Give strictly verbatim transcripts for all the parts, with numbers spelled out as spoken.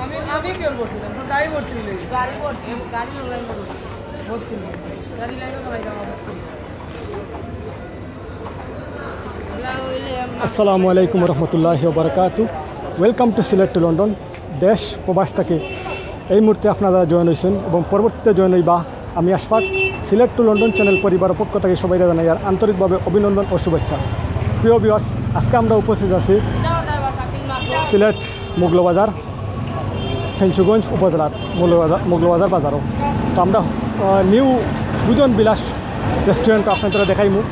আমি আমি কেউ করছিলাম তো গাড়ি ভর্তি নেই। গাড়ি ভর্তি, গাড়ি লাইন ভর্তি। গাড়ি লাইন সবাই যাওয়া আসসালামু আলাইকুম রহমতুল্লাহ বারকাতু। Welcome to Sylhet to London। দেশ প্রবাস থাকি এই মুহূর্তে আপনারা জয়েন হইছেন এবং পরবর্তীতে জয়েন হইবা। আমি আশফাক, সিলেট টু লন্ডন চ্যানেল পরিবারের পক্ষ থাকি সবাইরে জানাইয়ার আন্তরিকভাবে অভিনন্দন ও শুভেচ্ছা। প্রিয় ভিউয়ার্স, আজকে আমরা উপস্থিত আছি সিলেট মৌলভীবাজার ফেঞ্চুগঞ্জ উপজেলার মৌলভীবাজার মৌলভীবাজার বাজারো। তো আমরা নিউ ভোজন বিলাস রেস্টুরেন্ট আপনারা দেখাইমু।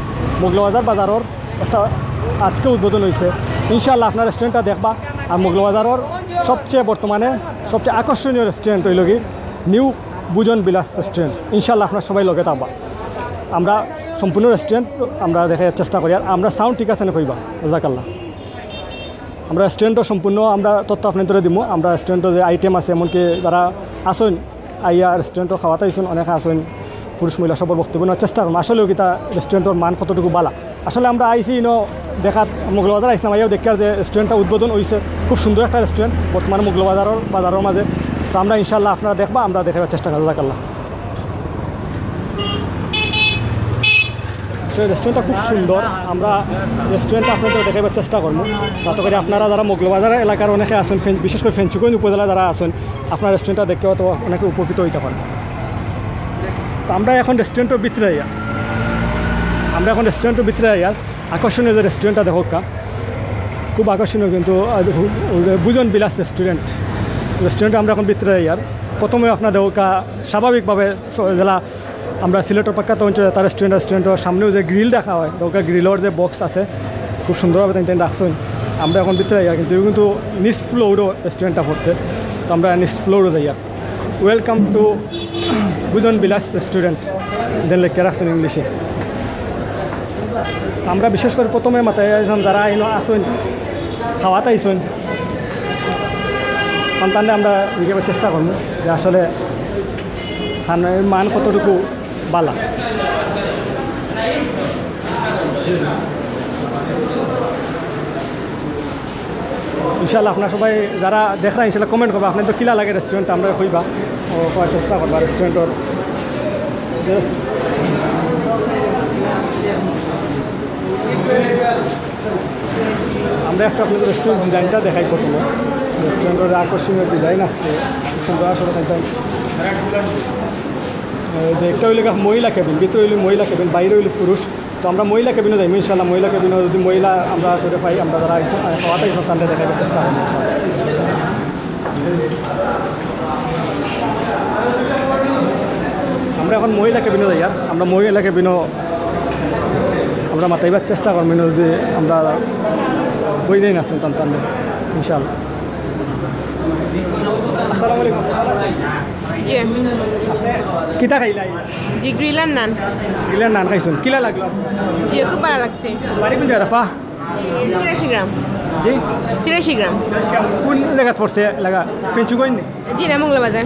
মৌলভীবাজার বাজারর একটা আজকে উদ্বোধন হইছে। ইনশাআল্লাহ আপনারা রেস্টুরেন্টটা দেখবা। আর মৌলভীবাজারর সবচেয়ে বর্তমানে সবচেয়ে আকর্ষণীয় রেস্টুরেন্ট হইল কি নিউ ভোজন বিলাস রেস্টুরেন্ট। ইনশাআল্লাহ আপনারা সবাই লগে থাকবা। আমরা সম্পূর্ণ রেস্টুরেন্ট আমরা দেখার চেষ্টা করি। আর আমরা সাউন্ড ঠিক আছে না কইবা? জাজাকাল্লাহ। আমরা রেস্টুরেন্টও সম্পূর্ণ আমরা তথ্য আপনাদের দিমু। আমরা রেস্টুরেন্টও যে আইটেম আছে, এমনকি যারা আছেন আইয়া রেস্টুরেন্টও খাওয়াতে আইছেন, অনেকে আছেন পুরুষ মহিলা সবার বক্তব্য নেওয়ার চেষ্টা করবো। আসলেও কিতা রেস্টুরেন্টর মান কতটুকু বালা। আসলে আমরা আইছি ইনো দেখার, মৌলভীবাজার আইছিলাম, আইয়াও দেখার যে রেস্টুরেন্টটা উদ্বোধন হইছে, খুব সুন্দর একটা রেস্টুরেন্ট বর্তমানে মৌলভীবাজারর বাজারর মাঝে। তো আমরা ইনশাআল্লাহ আপনারা দেখবা, আমরা দেখার চেষ্টা করি। জাজাকাল্লাহ। আসলে রেস্টুরেন্টটা খুব সুন্দর। আমরা রেস্টুরেন্টটা আপনাদের দেখাইবার চেষ্টা করবো। যাতে করে আপনারা যারা মৌলভীবাজার এলাকার অনেকে আছেন, ফেন- বিশেষ করে ফেঞ্চুগঞ্জ উপজেলা যারা আছেন, আপনারা রেস্টুরেন্টটা দেখে হয়তো অনেকে উপকৃত হইতে পারেন। তো আমরা এখন রেস্টুরেন্টর ভিতরে আইয়া আমরা এখন রেস্টুরেন্টর ভিতরে আইয়া আকর্ষণীয় যে রেস্টুরেন্টটা দেখো কা, খুব আকর্ষণীয় কিন্তু। আহ, ভোজন বিলাস রেস্টুরেন্ট। রেস্টুরেন্টে আমরা এখন ভিতরে আইয়ার প্রথমে আপনারা দেখো কা, স্বাভাবিকভাবে স- যেলা আমরা সিলেটর প্রখ্যাত অঞ্চলে তার রেস্টুরেন্ট রেস্টুরেন্টর সামনেও যে গ্রিল রাখা হয়, তো গ্রিলর যে বক্স আছে খুব সুন্দরভাবে তাই তাই রাখছেন। আমরা এখন ভিতরে আইয়ার কিন্তু এগুলো কিন্তু নিচ ফ্লোরও রেস্টুরেন্টটা পড়ছে। তো আমরা নিচ ফ্লোরও যাইয়ার। Welcome to ভোজন বিলাস রেস্টুরেন্ট, দেন লেখা রাখছেন ইংলিশে। আমরা বিশেষ করে প্রথমে মাথায় আইসলাম যারা আইন আসুন, খাওয়াতে আইসুন, সন্তানরা আমরা জিজ্ঞাসার চেষ্টা করবো যে আসলে খানার মান কতটুকু বালা। ইনশাআল্লাহ আপনারা সবাই যারা দেখরা ইনশাআল্লাহ কমেন্ট করবা, আপনার তো কিলা লাগে রেস্টুরেন্ট আমরা কইবা, ও করার চেষ্টা করবা রেস্টুরেন্টর। আমরা একটা আপনাদের রেস্টুরেন্ট ডিজাইনটা দেখাই প্রথমে। রেস্টুরেন্টের আকর্ষণীয় ডিজাইন আছে, খুব সুন্দর আসলে ডিজাইন। এই যে একটা হইলে গা মহিলা কেবিন, ভিতরে হইলে মহিলা কেবিন, বাইরে হইলে পুরুষ। তো আমরা মহিলা কেবিনে যাই ইনশাআল্লাহ। মহিলা কেবিনে যদি মহিলা আমরা করে পাই, আমরা যারা আইসো, আহ, খাওয়াতে আইসো, তাহলে দেখার চেষ্টা করবো ইনশাআল্লাহ। আমরা এখন মহিলা কেবিনে যাই, আর আমরা মহিলা কেবিনও আমরা মাতাইবার চেষ্টা করবো, যদি আমরা বই নেই না শুনতাম তাহলে ইনশাআল্লাহ। আসসালামু আলাইকুম। জি। কিতা খাইলাই? জি, গ্রিল আর নান। গ্রিল আর নান খাইছুন, কিলা লাগলো? জি, খুব ভালা লাগছে। বাড়ি কোন জায়গা, রাফা? তিরাশি গ্রাম। জি। তিরাশি গ্রাম। কোন জায়গাত পড়ছে লাগা? ফেঞ্চুগঞ্জ নি? জি না, মৌলভীবাজার।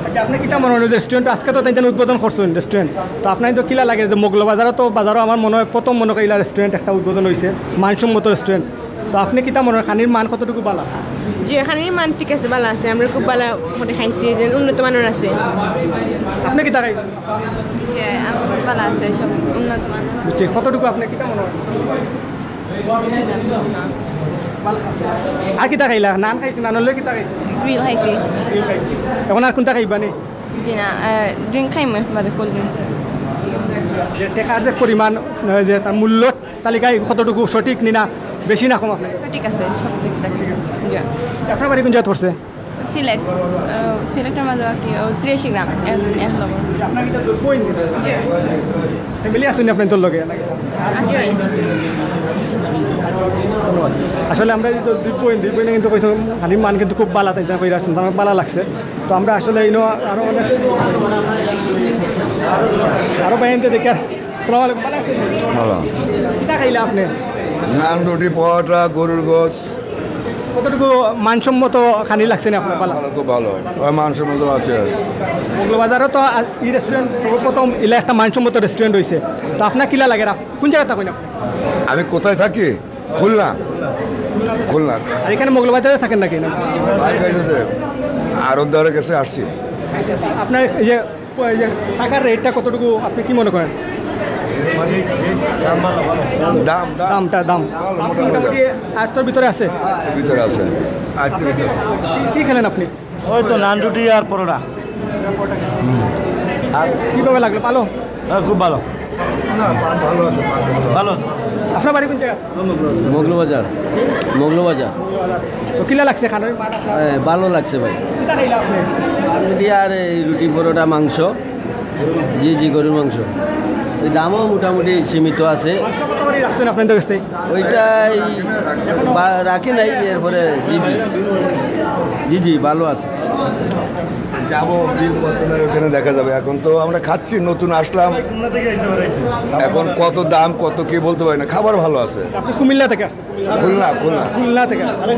আচ্ছা, আপনি কিতা মনে হয় রেস্টুরেন্ট আজকে তো তাই উদ্বোধন করছেন রেস্টুরেন্ট, তো আপনার তো কিলা লাগে যে মৌলভীবাজারও তো বাজারও আমার মনে হয় প্রথম মনে হয় ইলা রেস্টুরেন্ট একটা উদ্বোধন হয়েছে, মানসম্মত রেস্টুরেন্ট। তো আপনি কিতা মনে হয় খানির মান কতটুকু বালা? জি, খানির মান ঠিক আছে, ভালা আছে। আমরা খুব ভালা করে খাইছি, যে উন্নত মানের আছে। আপনি কিতা খাইবেন? জি, ভালা আছে, সব উন্নত মানের। বুঝছি, কতটুকু আপনি কিতা মনে হয়? জি না, বুঝছি না। আর কিতা খাইলা? নান খাইছি, নান হলে কিতা খাইছি? গ্রিল খাইছি। গ্রিল খাইছি। এখন আর কোনটা খাইবা নি? জি না, ড্রিঙ্ক খাইমু, বাদে কোল্ড ড্রিঙ্ক। যে টেকার যে পরিমাণ, যে তার মূল্য তালিকায় কতটুকু সঠিক নি না, বেশি না কম আপনার? সঠিক আছে, সব ঠিক আছে। জি। আপনার বাড়ি কোন জায়গাত পড়ছে? সিলেট, সিলেটের মাঝে আর কি তিরাশি গ্রাম, এক নম্বর। আপনার কিতা দুই বইন? জি। ফ্যামিলি আছেন আপনার তোর লগে? আছে। ধন্যবাদ। আসলে আমরা এই তো দুই বইন, দুই বইনে কিন্তু কইছো, খানির মান কিন্তু খুব ভালা, তাই তাই কইরা শুনতে আমার ভালা লাগছে। তো আমরা আসলে ইনো আরো অনেক আরো বাইনতে দেখি। আসসালামু আলাইকুম, ভালা আছেন? ভালা। কিতা খাইলা আপনি? নান, রুটি, পরোটা, গরুর গোস। কতটুকু মানসম্মত খানি লাগছে না আপনার ভালা? ভালো, খুব ভালো। ওই মানসম্মত আছে। মৌলভীবাজারও তো আ- এই রেস্টুরেন্ট সর্বপ্রথম ইলা একটা মানসম্মত রেস্টুরেন্ট হইছে। তো আপনার কিলা লাগে? কোন জায়গাটা কইনা? আমি কোথায় থাকি? খুলনা। খুলনা। আর এখানে মৌলভীবাজারে থাকেন নাকি না? ভাই গেছে, আরবদারের কাছে আসছি। আপনার এই যে, এই যে টাকার রেটটা কতটুকু, আপনি কি মনে করেন? দাম দাম দামটা, দাম দাম মোটামুটি আয়ত্তর ভিতরে আছে। ভিতরে আছে। আচ্ছা, কি খেলেন আপনি? ওই তো নান রুটি আর পরোটা। কিভাবে লাগলো? ভালো? হ্যাঁ, খুব ভালো। না, ভালো আছে। ভালো আছে। আপনার বাড়ি কোন জায়গা? মৌলভীবাজার। মৌলভীবাজার। তো কিলা লাগছে খানার মান আপনার? হ্যাঁ, ভালো লাগছে ভাই। কিতা খাইলা আপনি? রুটি আর এই রুটি, পরোটা, মাংস। জি জি, গরুর মাংস। এই দামও মোটামুটি সীমিত আছে। মাংস কত করে রাখছেন আপনাদের কাছ থেকে? ওইটাই বা-, রাখি নাই। এরপরে জি জি, জি জি, ভালো আছে। যাবো, বিল কত নেয় ওখানে দেখা যাবে। এখন তো আমরা খাচ্ছি, নতুন আসলাম। এখন কত দাম, কত কি বলতে পারি না। খাবার ভালো আছে। আপনি কুমিল্লা থেকে আসছেন? খুলনা, খুলনা। খুলনা থেকে আসছেন।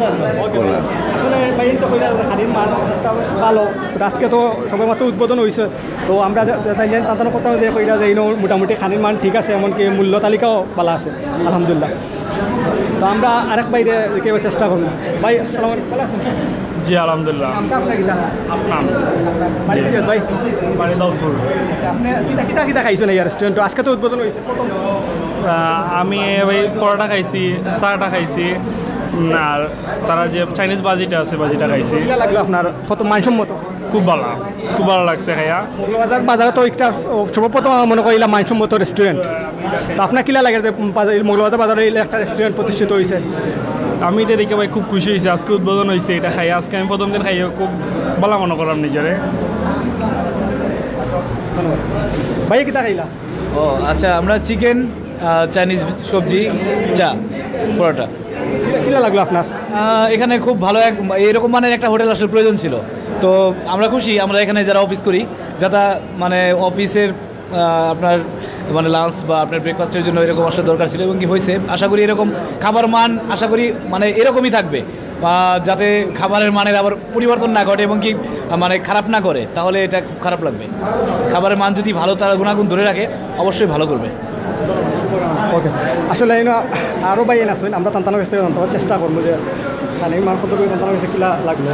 খুলনা। আসলে ভাই, এই তো কইরা যে খানির মান একটা ভালো, আজকে তো সবেমাত্র উদ্বোধন হইছে। তো আমরা যা-, যা-, তাই জানি, তাদের কথা যে কইরা যে ইনো মোটামুটি খানির মান ঠিক আছে, এমনকি মূল্য তালিকাও ভালো আছে, আলহামদুলিল্লাহ। তো আমরা আরেক ভাইরে কেউ চেষ্টা করবো। ভাই, আসসালামু আলাইকুম, ভালো আছেন? জি, আলহামদুলিল্লাহ। নামটা আপনার কিতা? আফনান। বাড়ি কোথায় ভাই? বাড়ি দৌলপুর। আপনি কিতা, কিতা, কিতা খাইছেন এই রেস্টুরেন্টে? আজকে তো উদ্বোধন হইছে, প্রথম। আহ, আমি ভাই পরোটা খাইছি, চাটা খাইছি, উম, আর তারা যে চাইনিজ ভাজিটা আছে, ভাজিটা খাইছি। কিলা লাগলো আপনার? কত মানসম্মত? খুব ভালো, খুব ভালো লাগছে খাইয়া। মৌলভীবাজার বাজারে তো একটা সর্বপ্রথম আমার মনে করি ইলা মানসম্মত রেস্টুরেন্ট। তো আপনার কিলা লাগে যে বাজার, এই মৌলভীবাজার বাজারে এই একটা রেস্টুরেন্ট প্রতিষ্ঠিত হইছে? আমি এটা দেখে ভাই খুব খুশি হয়েছি, আজকে উদ্বোধন হয়েছে এটা খাইয়া। আজকে আমি প্রথম দিন খাইয়া খুব ভালো মনে করলাম নিজেরে। ভাই, কিতা খাইলা? ও আচ্ছা, আমরা চিকেন, চাইনিজ সবজি, চা, পরোটা। কিলা লাগলো আপনার? আহ, এখানে খুব ভালো এক, এরকম মানের একটা হোটেল আসলে প্রয়োজন ছিল। তো আমরা খুশি, আমরা এখানে যারা অফিস করি, যাতে মানে অফিসের আহ, আপনার মানে লাঞ্চ বা আপনার ব্রেকফাস্টের জন্য এরকম আসলে দরকার ছিল এবং কি হয়েছে। আশা করি এরকম খাবার মান আশা করি মানে এরকমই থাকবে, বা যাতে খাবারের মানের আবার পরিবর্তন না ঘটে এবং কি আহ, মানে খারাপ না করে, তাহলে এটা খুব খারাপ লাগবে। খাবারের মান যদি ভালো, তারা গুণাগুণ ধরে রাখে, অবশ্যই ভালো করবে। ওকে, আসলে ইনো আরও ভাই আছেন, আমরা তান্তানোর কাছ থেকে জানতে চেষ্টা করবো যে খানির মান কতটুকু তান্তানোর কাছে কিলা লাগলো।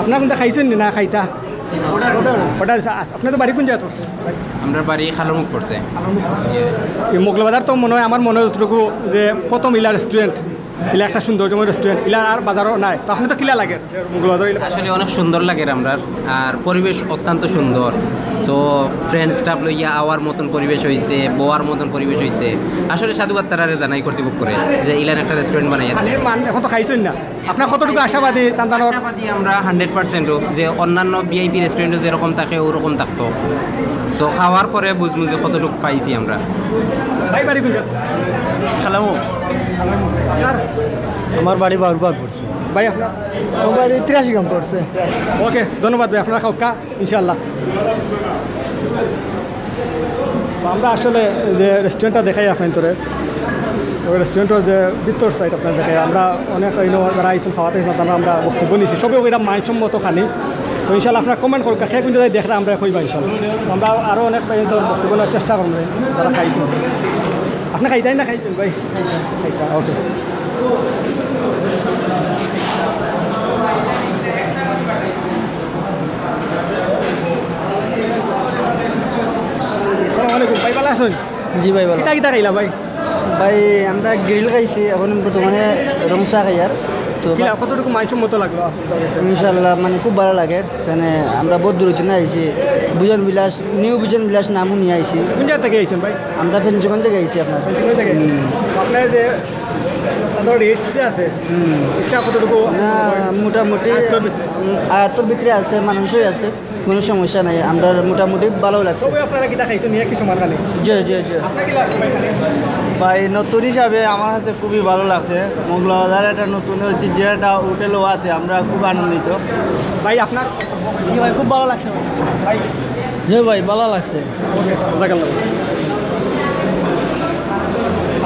আপনার কোনটা খাইছেন নি না খাইতা? ওটা, আ-, আপনার তো বাড়ি কোন জায়গা তো? আমরা বাড়ি খালমুখ পড়ছে। এই মৌলভীবাজার তো মনে হয়, আমার মনে হয় যতটুকু যে প্রথম ইলা রেস্টুরেন্ট, ইলা একটা সৌন্দর্যময় রেস্টুরেন্ট, ইলা আর বাজারও নাই। তো আপনি তো কিলা লাগে মৌলভীবাজার ইলা? আসলে অনেক সুন্দর লাগে আমরার, আর পরিবেশ অত্যন্ত সুন্দর। সো ফ্রেন্ড স্টাফ লইয়া আওয়ার মতন পরিবেশ হইছে, বওয়ার মতন পরিবেশ হইছে। আসলে সাধুবাদ তারারে জানাই কর্তৃপক্ষরে যে ইলান একটা রেস্টুরেন্ট বানাইছে। খানির মান এখন তো খাইছেন না, আপনার কতটুকু আশাবাদী তান্তানোর? আশাবাদী আমরা হান্ড্রেড পার্সেন্ট যে অন্যান্য ভিআইপি রেস্টুরেন্টে যেরকম থাকে ওরকম থাকতো। সো খাওয়ার পরে বুঝবো যে কতটুকু পাইছি আমরা। ভাই, বাড়ি কোন জায়গা? খালামু। আপনার? আমার বাড়ি বারবার পড়ছে। ভাই, আপনার? আমার বাড়ি তিরাশি গ্রাম পড়ছে। ওকে, ধন্যবাদ ভাই, আপনারা খাওকা ইনশাআল্লাহ। তো আমরা আসলে যে রেস্টুরেন্টটা দেখাই আপনার তোরে, ওই রেস্টুরেন্টের যে ভিতর সাইড আপনার দেখাই, আমরা অনেক ইনো যারা আইসেন খাওয়াতে আইসেন, তারা আমরা বক্তব্য নিছি, সবে ওইটা মানসম্মত খানি। তো ইনশাআল্লাহ আপনারা কমেন্ট করুন, কে কোন জায়গায় দেখরা আমরা কইবা ইনশাআল্লাহ। আমরা আরও অনেক ভাই তো বক্তব্য নেওয়ার চেষ্টা করবো যারা খাইছেন। আপনি খাইতেন না খাইছেন ভাই? খাইতা, ওকে। আসসালামু আলাইকুম ভাই, ভালো আছেন? জি ভাই, ভালো। কিতা কিতা খাইলা ভাই? ভাই, আমরা গ্রিল খাইছি, এখন বর্তমানে রং চা খাই আর। তো কিলা, কতটুকু মানসম্মত লাগলো আপনার কাছে? ইনশাল্লাহ, মানে, খুব ভালো লাগে। মানে, আমরা বহুত দূর হইতে না আইছি, বিজন বিলাস, নিউ বিজন বিলাস নামও নিয়ে আইছি। কোন জায়গা থেকে আইছেন ভাই? আমরা ফেঞ্চুগঞ্জ থেকে আইছি আপনার। কোন জায়গা থেকে? তো আপনার যে তাদের রেট যে আছে, এটা কতটুকু? না, মোটামুটি আয়ত্তর ভিতরে। আয়ত্তর ভিতরে আছে, মানুষই আছে, কোনো সমস্যা নাই। আমরা মোটামুটি ভালো লাগছে। তবে আপনারা কিতা খাইছেন, নিয়ে কি সমাধান নেই? জি, জি, জি। আপনার কি লাগছে ভাই এখানে? ভাই, নতুন হিসাবে আমার কাছে খুবই ভালো লাগছে। মৌলভীবাজার একটা নতুন হচ্ছে যে একটা হোটেল হওয়াতে আমরা খুব আনন্দিত। ভাই, আপনার? জি ভাই, খুব ভালো লাগছে ভাই। ভাই? জি ভাই, ভালো লাগছে। জাজাকাল্লাহ।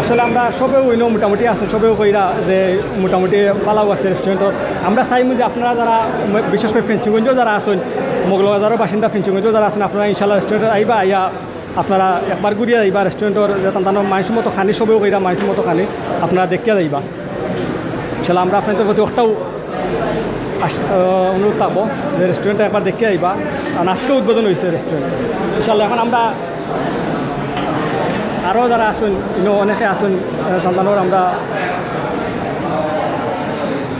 আসলে আমরা সবেউ ইনো মোটামুটি আছেন, সবেউ কইরা যে মোটামুটি ভালো আছে রেস্টুরেন্ট। আমরা চাইমু যে আপনারা যারা, বিশেষ করে ফেঞ্চুগঞ্জও যারা আছেন, মৌলভীবাজারর বাসিন্দা ফেঞ্চুগঞ্জও যারা আছেন, আপনারা ইনশাআল্লাহ রেস্টুরেন্টে আইবা, আইয়া আপনারা একবার ঘুরিয়া যাইবা রেস্টুরেন্টর, যে তান তানর মানসম্মত খানি, সবেও কইরা মানসম্মত খানি, আপনারা দেখিয়া যাইবা। ইনশাল্লাহ আমরা আপনাদের প্রতি একটাও আশ-, আহ, অনুরোধ থাকবো যে রেস্টুরেন্টটা একবার দেখিয়া যাইবা। আর আজকে উদ্বোধন হয়েছে রেস্টুরেন্ট। ইনশাল্লাহ এখন আমরা আরও যারা আছেন, ইনো অনেকে আছেন, আহ, তান তানর আমরা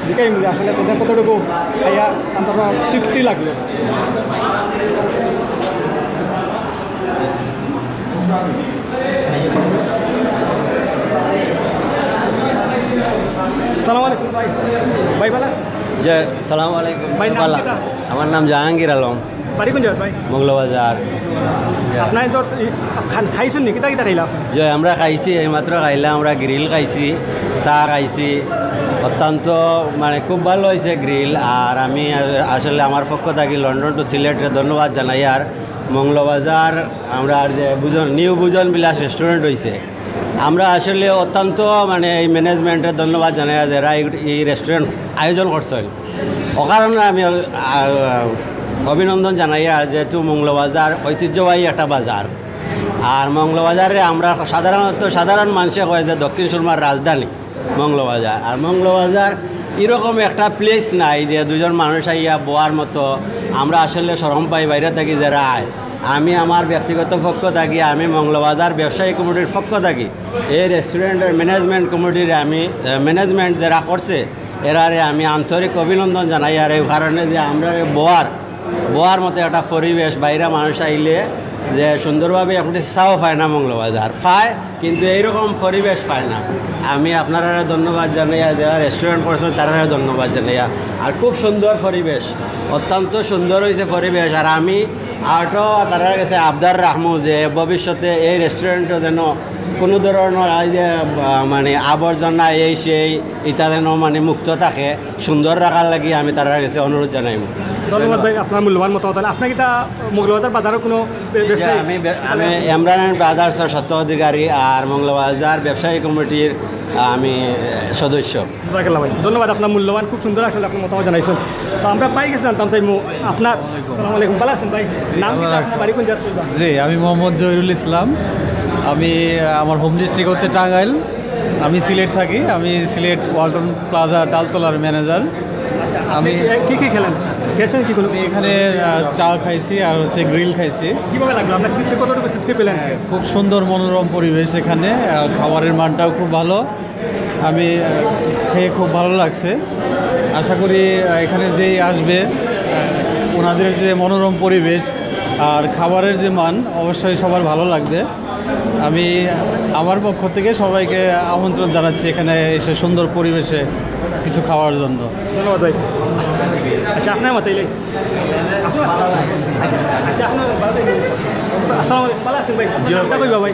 জিকাই মিলে আসলে তাদের কতটুকু খাইয়া তান তানর তৃপ্তি লাগলো। সালাম আলাইকুম ভাই। ভাই ভালা? যে সালাম আলাইকুম। ভাই, নাম ভালা। কিতা? আমার নাম জাহাঙ্গীর আলম। বাড়ি কোন জায়গায় ভাই? মৌলবাজার। আপনার তো ই-, খান খাইছেন নি? কিতা কিতা খাইলা? যে আমরা খাইছি, এইমাত্র খাইলাম আমরা গ্রিল খাইছি, চা খাইছি, অত্যন্ত মানে খুব ভালো হয়েছে গ্রিল। আর আমি আ-, আসলে আমার পক্ষ থাকি লন্ডন টু সিলেটরে ধন্যবাদ জানাই। আর মৌলবাজার আমরা আর যে বুজন, নিউ বুজন বিলাস রেস্টুরেন্ট হয়েছে, আমরা আসলে অত্যন্ত মানে এই ম্যানেজমেন্টরে ধন্যবাদ জানাই যারা এই, এই রেস্টুরেন্ট আয়োজন করছেন। অকারণে আমি আ, অভিনন্দন জানাই। আর যেহেতু মৌলবাজার ঐতিহ্যবাহী একটা বাজার, আর মৌলবাজারে আমরা সাধারণত সাধারণ মানুষে কয় যে দক্ষিণ সুরমার রাজধানী মৌলবাজার। আর মৌলবাজার এরকম একটা প্লেস নাই যে দুজন মানুষ আইয়া বওয়ার মতো। আমরা আসলে শরম পাই বাইরে থাকি যারা আয়। আমি আমার ব্যক্তিগত পক্ষ থাকি, আমি মৌলবাজার ব্যবসায়ী কমিটির পক্ষ থাকি এই রেস্টুরেন্টের ম্যানেজমেন্ট কমিটির আমি, আহ, ম্যানেজমেন্ট যারা করছে এরারে আমি আন্তরিক অভিনন্দন জানাই। আর এই কারণে যে আমরা বওয়ার বওয়ার মতো একটা পরিবেশ, বাইরে মানুষ আইলে যে সুন্দরভাবে আপনি চাও পায় না মৌলবাজার, পায় কিন্তু এইরকম পরিবেশ পায় না। আমি আপনারা ধন্যবাদ জানাই, আর যারা রেস্টুরেন্ট করছেন তারা ধন্যবাদ জানাই। আর খুব সুন্দর পরিবেশ, অত্যন্ত সুন্দর হয়েছে পরিবেশ। আর আমি আরও তারা গেছে আবদার রাখমু যে ভবিষ্যতে এই রেস্টুরেন্টও যেন কোনো ধরনের এই যে আহ, মানে আবর্জনা এই সেই এটা যেন মানে মুক্ত থাকে, সুন্দর রাখার লাগি আমি তারা গেছে অনুরোধ জানাইমু। ধন্যবাদ ভাই আপনার মূল্যবান মতামত। তাহলে আপনার কিতা মৌলবাজার বাজারও কোনো বে- ব্যবসায়ী? আমি বে- আমি এমরান ব্রাদার্স স্বত্ব অধিকারী আর মৌলবাজার ব্যবসায়ী কমিটির আমি আহ, সদস্য। জাজাকাল্লাহ ভাই, ধন্যবাদ আপনার মূল্যবান, খুব সুন্দর আসলে আপনার মতামত জানাইছেন। তো আমরা পাই গেছি জানতাম চাইমু আপনার। আসসালামু আলাইকুম, ভালো আছেন ভাই? নাম কি? আল্লাহ আপনার রাখছে। বাড়ি কোন জায়গায়? জি, আমি মোহাম্মদ জহিরুল ইসলাম। আমি আহ, আমার হোম ডিস্ট্রিক্ট হচ্ছে টাঙ্গাইল। আমি সিলেট থাকি। আমি সিলেট ওয়ালটন প্লাজা তালতলার ম্যানেজার। আচ্ছা, আপনি আমি কি- কি কি খেলেন, খেয়েছেন কি কোনো? আমি এখানে আহ, চা খাইছি আর হচ্ছে গ্রিল খাইছি। কীভাবে লাগলো আপনার তৃপ্তি, কতটুকু তৃপ্তি পেলেন? খুব সুন্দর মনোরম পরিবেশ এখানে। আহ, খাবারের মানটাও খুব ভালো। আমি আহ, খেয়ে খুব ভালো লাগছে। আশা করি আহ, এখানে যেই আসবে আহ, ওনাদের যে মনোরম পরিবেশ আর খাবারের যে মান অবশ্যই সবার ভালো লাগবে। আমি আমার পক্ষ থেকে সবাইকে আমন্ত্রণ জানাচ্ছি এখানে এসে সুন্দর পরিবেশে কিছু খাওয়ার জন্য। ধন্যবাদ ভাই। আচ্ছা, আপনার মতো এলাই। আচ্ছা, আপনার ভালো থাকবেন। আসসালামু আলাইকুম, ভালো আছেন ভাই? জি, নামটা কইবা ভাই?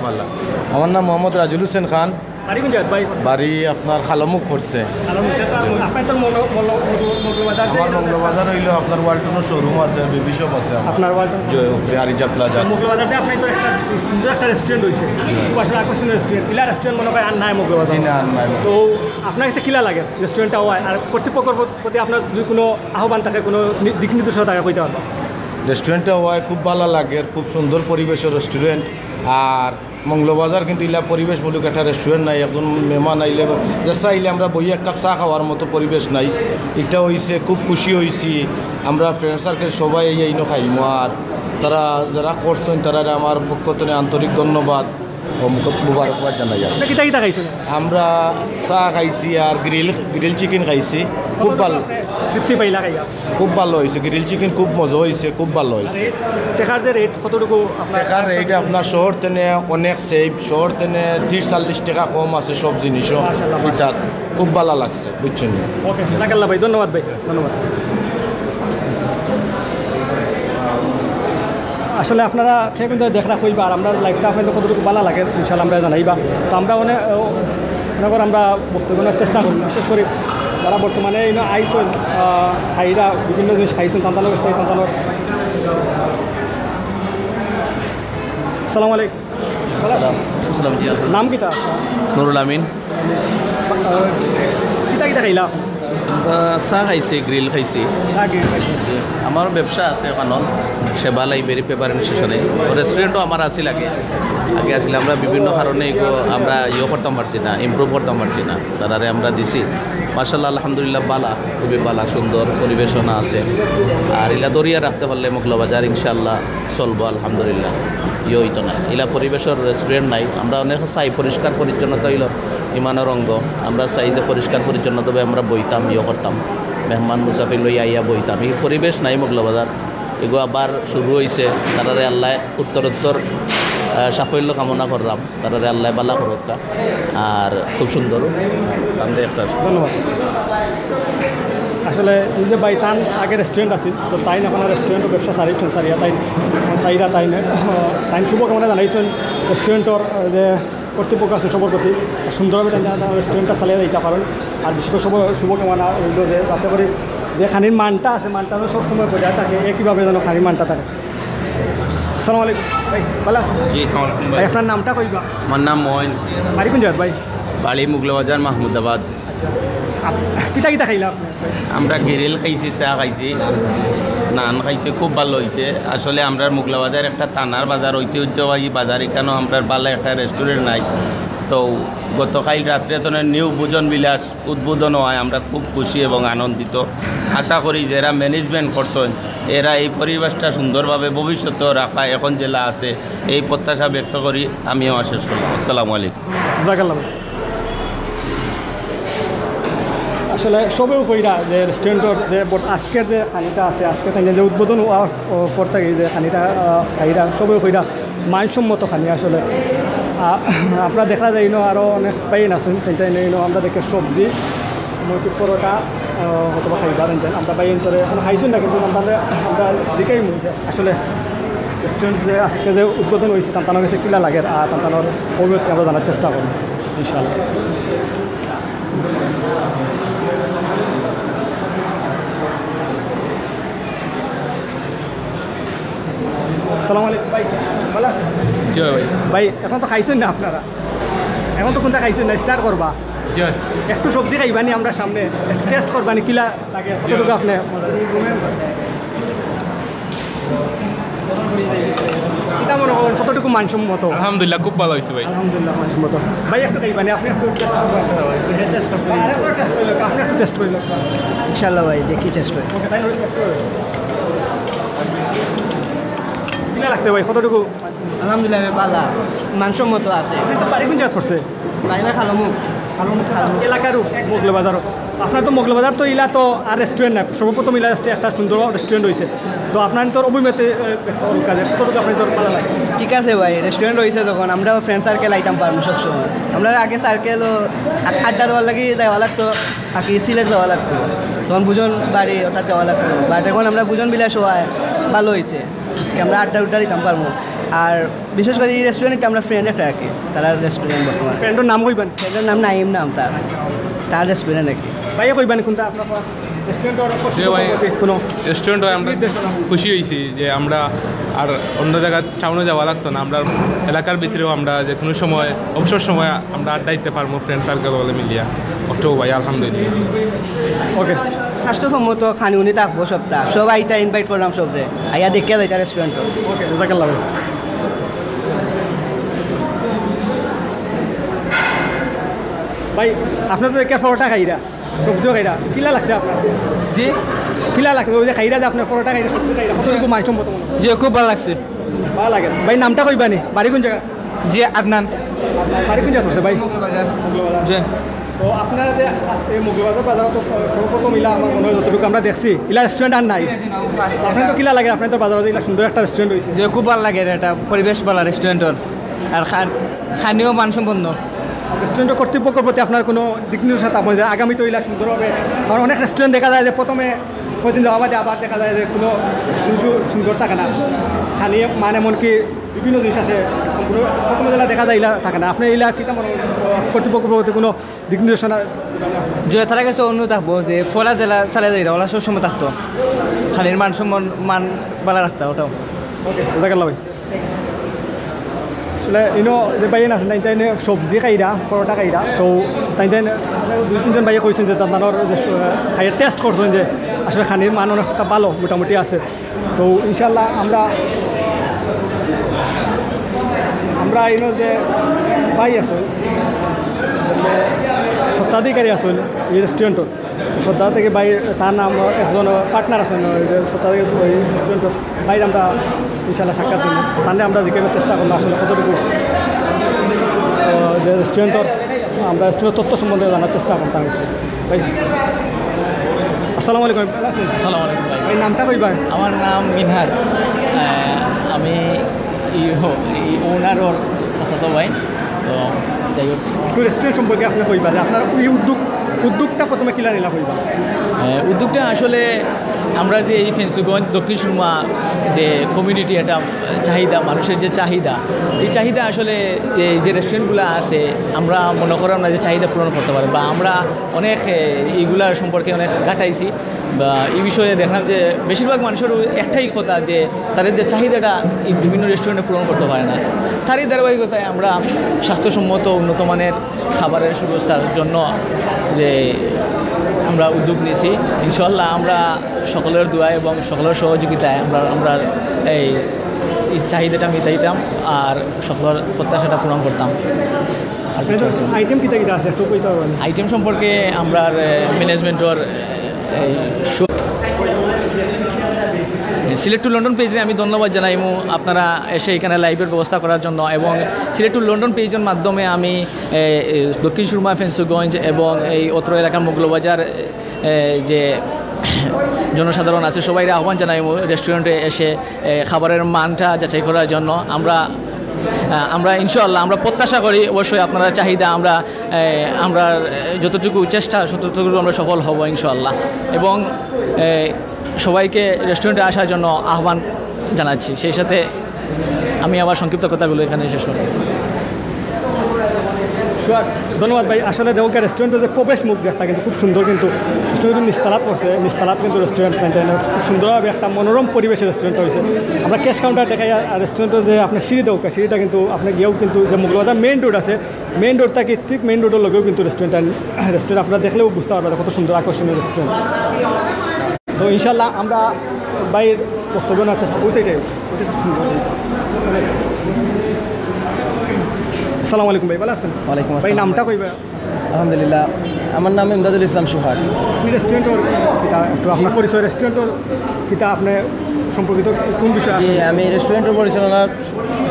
আমার নাম মোহাম্মদ রাজুল হোসেন খান। বাড়ি কোন জায়গায় ভাই? বাড়ি আপনার খালামুখ পড়ছে। আপনার তো মৌল- মৌল- মৌল- মৌলবাজার আমার মৌলবাজার হইলো আপনার ওয়ালটনের শোরুম আছে, বেবি শপ আছে আমার। আপনার ওয়ালটন। জি, উপরে আরিজা প্লাজা। মৌলবাজারতে আপনার তো একটা সুন্দর একটা রেস্টুরেন্ট হয়েছে, খুব আসলে আকর্ষণীয় রেস্টুরেন্ট। ইলা রেস্টুরেন্ট মনে হয় আর নাই মৌলবাজার। জি, না, আর নাই। তো আপনার কাছে কিলা লাগে রেস্টুরেন্টটা হওয়ায়? আর কর্তৃপক্ষর প্রতি আপনার যদি কোনো আহ্বান থাকে, কোনো নি- দিক নির্দেশনা থাকে, কইতে পারবা? রেস্টুরেন্টটা হওয়ায় খুব ভালো লাগে, খুব সুন্দর পরিবেশের রেস্টুরেন্ট। আর মৌলবাজার কিন্তু ইলা পরিবেশমূলক একটা রেস্টুরেন্ট নাই। একজন মেহমান আইলে যেসা আইলে আমরা বইয়া এক কাপ চা খাওয়ার মতো পরিবেশ নাই। এটা হইছে, খুব খুশি হইছি। আমরা ফ্রেন্ড সার্কেল সবাই এই এইনো খাইমু। আর তারা যারা করছেন তারা আমার পক্ষ থেকে আন্তরিক ধন্যবাদ ও মুখ- মুবারকবাদ জানাই। আর আপনি কিতা কিতা খাইছেন? আমরা চা খাইছি আর গ্রিল গ্রিল চিকেন খাইছি। খুব ভালো, তৃপ্তি পাইলা খাইয়া? খুব ভালো হয়েছে। গ্রিল চিকেন খুব মজা হয়েছে, খুব ভালো হয়েছে। টেকার যে রেট, কতটুকু আপনার? টেকার রেট আপনার শহর তেনে অনেক সেফ। শহর তেনে ত্রিশ চল্লিশ টেকা কম আছে সব জিনিসও। মাশাআল্লাহ। এটা খুব ভালো লাগছে, বুঝছেন? ওকে, জাজাকাল্লাহ ভাই, ধন্যবাদ ভাই, ধন্যবাদ। আসলে আপনারা কে কিন্তু দেখরা কইবা, আর আমরা লাইভটা আপনাদের কতটুকু ভালো লাগে, ইনশাআল্লাহ আমরা জানাইবা। তো আমরা অনেক, অনেক আমরা বক্তব্য নেওয়ার চেষ্টা করি, বিশেষ করে যারা বর্তমানে এই আইসন, আহ, খাইরা বিভিন্ন জিনিস খাইছেন, তান্তানোর স্থায়ী তান্তানোর। আসসালামু আলাইকুম। সালাম। সালাম, জি, আলহামদুলিল্লাহ। নাম কিতা? নুরুল আমিন। আহ, কিতা কিতা খাইলা? আহ, চা খাইছি, গ্রিল খাইছি। আগে খাইছি। আমার ব্যবসা আছে এখন। সেবা লাইব্রেরি প্রেফারেন্স স্টেশনে। ও রেস্টুরেন্টও আমার আছিল আগে, আগে আছিল। আমরা বিভিন্ন কারণে এগু আমরা ইয়ে করতাম পারছি না, ইমপ্রুভ করতাম পারছি না, তারারে আমরা দিছি। মাশাআল্লাহ, আলহামদুলিল্লাহ, বালা, খুবই বালা, সুন্দর পরিবেশনা আছে। আর ইলা ধরিয়া রাখতে পারলে মৌলভীবাজার ইনশাআল্লাহ চলবো, আলহামদুলিল্লাহ। ইয়ে অইতো না, ইলা পরিবেশর রেস্টুরেন্ট নাই। আমরা অনেক চাই পরিষ্কার পরিচ্ছন্নতা অইলো ইমানর অঙ্গ। আমরা চাই যে পরিষ্কার পরিচ্ছন্নতাভাবে আমরা বইতাম, ইয়ে করতাম, মেহমান মুসাফির লইয়া আইয়া বইতাম। ই পরিবেশ নাই মৌলভীবাজার। এগু আবার শুরু অইছে, তারারে আল্লায় উত্তরোত্তর, আহ, সাফল্য কামনা করলাম, তারারে আল্লায় বালা করুক্কা। আর খুব সুন্দর। ধন্যবাদ। আসলে এই যে ভাই, তান আগে রেস্টুরেন্ট আছিল, তো তাইন অখন রেস্টুরেন্টর ব্যবসা ছাড়ি-, ছাড়িয়া তাইন, ছাড়িয়া তাইন, তাইন শুভকামনা জানাইছইন রেস্টুরেন্টর, আহ, যে কর্তৃপক্ষ আছে সবর প্রতি, সুন্দরভাবে তাইন তান রেস্টুরেন্টটা চালাইয়া যাইতা পারইন। আর বিশেষ করি শুভ-, শুভকামনা অইলো যে যাতে করি যে খানির মানটা আছে, মানটা যেন সবসময় বজায় থাকে, একইভাবে যেন খানির মানটা থাকে। আসসালামু আলাইকুম ভাই, ভালা আছইন? জি, আসসালামু আলাইকুম ভাই। ভাই, আপনার নামটা কইবা? আমার নাম ময়ন। বাড়ি কুন জাগাত ভাই? বাড়ি মৌলভীবাজার, মাহমুদাবাদ। আচ্ছা। আপ-, কিতা কিতা খাইলা আপনে? আমরা গ্রিল খাইছি, চা খাইছি, নান খাইছি, খুব ভালা অইছে। আসলে আমরার মৌলভীবাজার একটা থানার বাজার, ঐতিহ্যবাহী বাজার, ইখানো আমরার ভালা একটা রেস্টুরেন্ট নাই। তো গতকাইল রাত্রে তো নিউ ভোজন বিলাস উদ্বোধন অয়, আমরা খুব খুশি এবং আনন্দিত। আশা করি যেরা ম্যানেজমেন্ট করছইন, এরা এই পরিবেশটা সুন্দরভাবে ভবিষ্যতেও রাখবা, এখন যেলা আছে, এই প্রত্যাশা ব্যক্ত করি আমি আমার শেষ করলাম। আসসালামু আলাইকুম। জাজাকাল্লাহ। আসলে সবেউ কইরা যে রেস্টুরেন্টর যে বট-, আজকের যে খানিটা আছে, আজকে তাইন যে উদ্বোধন অওয়ার পর থাকি যে খানিটা, আহ, খাইরা, সবেউ কইরা মানসম্মত খানি আসলে। আহ, আপনারা দেখরা যে ইনো আরো অনেক ভাইয়াইন আছইন, তাইন তাইন ইনো আমরা দেখি সবজি, মুরগি পরোটা, আহ, অথবা খাইবা তাইন তাইন। আমরা ভাইয়াইন্তরে অখনো খাইছইন না, কিন্তু আমরা, আমরা জিকাইমু যে আসলে রেস্টুরেন্ট যে আজকে যে উদ্বোধন অইছে, তান তানর গেছে কিলা লাগের, আর তান তানর অভিমত আমরা জানার চেষ্টা করমু, ইনশাআল্লাহ। আসসালামু আলাইকুম ভাই, ভালা আছইন? জি ভাই। ভাই, অখন তো খাইছইন না আপনারা, অখন তো কুন্তা খাইছইন না, স্টার্ট করবা। জি ভাই। একটু সবজি খাইবানি আমরার সামনে, একটু টেস্ট করবানি, কিলা লাগে, কতটুকু আপনে মজা লাগে? কিতা মনে করইন, কতটুকু মানসম্মত? আলহামদুলিল্লাহ, খুব ভালা অইছে ভাই। আলহামদুলিল্লাহ, মানসম্মত। ভাই, একটু খাইবানি, আপনে একটু টেস্ট করইন। আরেকটু টেস্ট করি লউক্কা, আপনে একটু টেস্ট করি লউক্কা। ইনশাআল্লাহ ভাই, দেখি টেস্ট করি। ওকে, তাইলে টেস্ট করি। কিলা লাগছে ভাই, কতটুকু? আলহামদুলিল্লাহ, ভালা, মানসম্মত আছে। আপনে তো বাড়ি কুন জাগাত পড়ছে? বাড়ি ভাই খালমুখ। খালমুখ। এলাকার মৌলভীবাজারো। আপনার তো মৌলভীবাজার তো ইলা তো আর রেস্টুরেন্ট নাই, সর্বপ্রথম ইলা রেস্টু-, একটা সুন্দর রেস্টুরেন্ট অইছে। তো আপনার তো অভিমতে, এ, কতটুকু আপনার তো ভালা লাগে? ঠিক আছে ভাই, রেস্টুরেন্ট অইছে যখন, আমরাও ফ্রেন্ড সার্কেল আইতাম পারমু সবসময়। আমরা আগে সার্কেলও আ-, আড্ডা দেওয়ার লাগি যাওয়া লাগতো, বাকি সিলেট যাওয়া লাগতো, তখন ভোজন বাড়ি অর্থাৎ যাওয়া লাগতো, বাট অখন আমরা ভোজন বিলাস অওয়ায় ভালা অইছে। আমরা আড্ডা উড্ডা দিতাম পারমু। আর বিশেষ করি ই রেস্টুরেন্ট একটা আমরা ফ্রেন্ড একটা রাখি, তারার রেস্টুরেন্ট বর্তমানে। ফ্রেন্ডর নাম কইবানি? ফ্রেন্ডর নাম নাইম নাম তার, তার রেস্টুরেন্ট আর কি। ভাইয়া কইবানি কুনটা আপনার রেস্টুরেন্ট আর জি ভাই, কোনো রেস্টুরেন্ট অয় আমরা নির্দেশনা? খুশি অইছি যে আমরা আর অন্য জাগাত টাউনো যাওয়া লাগতো না, আমরা এলাকার ভিতরেও আমরা যে কোনো সময় অবসর সময় আমরা আড্ডা দিতে পারমু ফ্রেন্ড সার্কেল অকলে মিলিয়া। অটো ভাই, আলহামদুলিল্লাহ। ওকে। স্বাস্থ্যসম্মত খানি উনি থাকবো সবটা। সব আইতা ইনভাইট করলাম সবরে। আইয়া দেখিয়া যাইতা রেস্টুরেন্ট। ওকে, জাজাকাল্লাহ ভাই। ভাই, আপনে তো একটা পরোটা খাইরা, সবজিও খাইরা, কিলা লাগছে আপনার? জি? কিলা লাগছে? ওই যে খাইরা যে আপনে পরোটা খাইরা, সবজি খাইরা, কতটুকু মানসম্মত মনে হয়? জি, খুব ভালা লাগছে। ভালা লাগে। ভাই, নামটা কইবানি? বাড়ি কুন জাগা? জি, আদনান। বাড়ি কুন জাগাত পড়ছে ভাই? মৌলভীবাজার। মৌলভীবাজার। জি। তো আপনারা যে আজকে মৌলভীবাজার বাজারো তো সর্বপ্রথম ইলা আমার মনে হয় যতটুকু আমরা দেখছি, ইলা রেস্টুরেন্ট আর নাই। জি, জি, না, first আপনার তো এটা। কিলা লাগে, আপনার তো বাজারো ইলা সুন্দর একটা রেস্টুরেন্ট অইছে। জি, খুব ভালা লাগে এটা, পরিবেশ ভালা রেস্টুরেন্টর। আর খান-, খানিও মানসম্পন্ন। রেস্টুরেন্ট কর্তৃপক্ষর প্রতি আপনার কোনো দিক নির্দেশনা থাকবে যে আগামী তো ইলা সুন্দর হবে? কারণ অনেক রেস্টুরেন্ট দেখা যায় যে প্রথমে কয়দিন যাওয়া বাদে আবার দেখা যায় যে কোনো কিছু সুন্দর থাকে না, খানি মানে এমনকি বিভিন্ন জিনিস আছে, সম্পূর্ণ প্রথমে যেটা দেখা যায় ইলা থাকে না। আপনি ইলা কিতা মনে করেন, কর্তৃপক্ষর প্রতি কোনো দিক নির্দেশনা? যে তারা কাছে অনুরোধ থাকবো যে ফলা জেলা চালিয়ে যাইরা, ওলা সবসময় থাকতো, খানির মান সম্মান, মান বালা রাখতা ওটাও। ওকে, জাজাকাল্লাহ ভাই। আসলে ইনো যে ভাইয়াইন আছইন, তাইন তাইন সবজি খাইরা, পরোটা খাইরা, তো তাইন তাইন দুই তিনজন ভাইয়ে কইছইন যে তানতানর যে স-, খাইয়া টেস্ট করছইন যে আসলে খানির মান অনেকটা ভালো মোটামুটি আছে। তো ইনশাল্লাহ আমরা, আমরা ইনো যে ভাই আছইন, স্বত্বাধিকারী আছইন এই রেস্টুরেন্টর, স্বত্বাধিকারী ভাই, তার নাম একজন পার্টনার আছইন ওই যে স্বত্বাধিকারী ওই রেস্টুরেন্টর ভাইর আমরা ইনশাল্লাহ সাক্ষাৎ দিমু। তানরে আমরা জিজ্ঞাসার চেষ্টা করমু আসলে কতটুকু, আহ, যে রেস্টুরেন্টর, আমরা রেস্টুরেন্টর তথ্য সম্বন্ধে জানার চেষ্টা করতাম। ভাই, আসসালামু আলাইকুম, ভাই ভালা আছইন? আসসালামু আলাইকুম ভাই। ভাই, নামটা কইবা? আমার নাম মিনহাজ। আহ, আমি এই হ-, এই ওনারর চাচাতো ভাই। তো যাই হোক, একটু রেস্টুরেন্ট সম্পর্কে আপনে কইবা যে আপনার এই উদ্যোগ, উদ্যোগটা প্রথমে কিলা নিলা কইবা? আহ, উদ্যোগটা আসলে আমরা যে এই ফেঞ্চুগঞ্জ দক্ষিণ সুরমা যে কমিউনিটি, একটা চাহিদা, মানুষের যে চাহিদা, এই চাহিদা আসলে এই যে রেস্টুরেন্টগুলো আছে, আমরা মনে করলাম না যে চাহিদা পূরণ করতে পারে, বা আমরা অনেক, এ, এইগুলার সম্পর্কে অনেক ঘাটাইছি, বা এই বিষয়ে দেখলাম যে বেশিরভাগ মানুষের একটাই কথা যে তাদের যে চাহিদাটা এই বিভিন্ন রেস্টুরেন্টে পূরণ করতে পারে না। তারই ধারাবাহিকতায় আমরা স্বাস্থ্যসম্মত উন্নত মানের খাবারের সুব্যবস্থার জন্য যে আমরা উদ্যোগ নিয়েছি, ইনশাল্লাহ আমরা সকলের দোয়া এবং সকলের সহযোগিতায় আমরা, আমরা এই, এই চাহিদাটা মিটাইতাম আর সকলের প্রত্যাশাটা পূরণ করতাম। আর কিছু আছে না। আইটেম কিতা কিতা আছে একটু কইতা পারবা নি? আইটেম সম্পর্কে আমরা, এ, ম্যানেজমেন্টর, এ, এই শু-, সিলেট টু লন্ডন পেজে আমি ধন্যবাদ জানাইমু আপনারা এসে এখানে লাইভের ব্যবস্থা করার জন্য, এবং সিলেট টু লন্ডন পেজের মাধ্যমে আমি, এ, এ, দক্ষিণ সুরমা ফেঞ্চুগঞ্জ এবং এই অত্র এলাকার মৌলভীবাজার, এ, যে জনসাধারণ আছে সবাইরে আহ্বান জানাইমু রেস্টুরেন্টে এসে, এ, খাবারের মানটা যাচাই করার জন্য। আমরা, আ, আমরা ইনশাআল্লাহ আমরা প্রত্যাশা করি অবশ্যই আপনারা চাহিদা আমরা, এ, আমরা, এ, যতটুকু চেষ্টা ততটুকু আমরা সফল হব ইনশাআল্লাহ। এবং, এ, সবাইকে রেস্টুরেন্টে আসার জন্য আহ্বান জানাচ্ছি। সেই সাথে আমি আমার সংক্ষিপ্ত কথাগুলো এখানে শেষ করছি। Sure, ধন্যবাদ ভাই। আসলে দেখো রেস্টুরেন্টর যে প্রবেশ মুখ দেখতা কিন্তু খুব সুন্দর, কিন্তু রেস্টুরেন্ট নিস্তালাত করছে, নিস্তালাত কিন্তু রেস্টুরেন্ট মেনটেন খুব সুন্দরভাবে একটা মনোরম পরিবেশে রেস্টুরেন্ট হয়েছে। আমরা ক্যাশ কাউন্টার দেখাই আর রেস্টুরেন্টর যে আপনার সিঁড়ি দেখো, সিঁড়িটা কিন্তু আপনি গিয়েও কিন্তু যে মৌলভীবাজার মেইন রোড আছে, মেইন রোড থাকি ঠিক মেইন রোডের লগেও কিন্তু রেস্টুরেন্ট, রেস্টুরেন্ট আপনারা দেখলেও বুঝতে পারবেন কত সুন্দর আকর্ষণীয় রেস্টুরেন্ট। তো ইনশাল্লাহ আমরা ভাইর বক্তব্য নেওয়ার চেষ্টা করছি। এটাই। আসসালামু আলাইকুম ভাই, ভালা আছেন? ওয়ালাইকুম ভাই, আসসালাম। নামটা কইবা? আলহামদুলিল্লাহ, আমার নাম ইমদাদুল ইসলাম সোহাগ। আপনি রেস্টুরেন্টর কিতা, একটু আপনার পরিচয়, রেস্টুরেন্টর কিতা আপনি সম্পর্কিত কোন বিষয়ে জি, আছেন? আমি রেস্টুরেন্টর পরিচালনার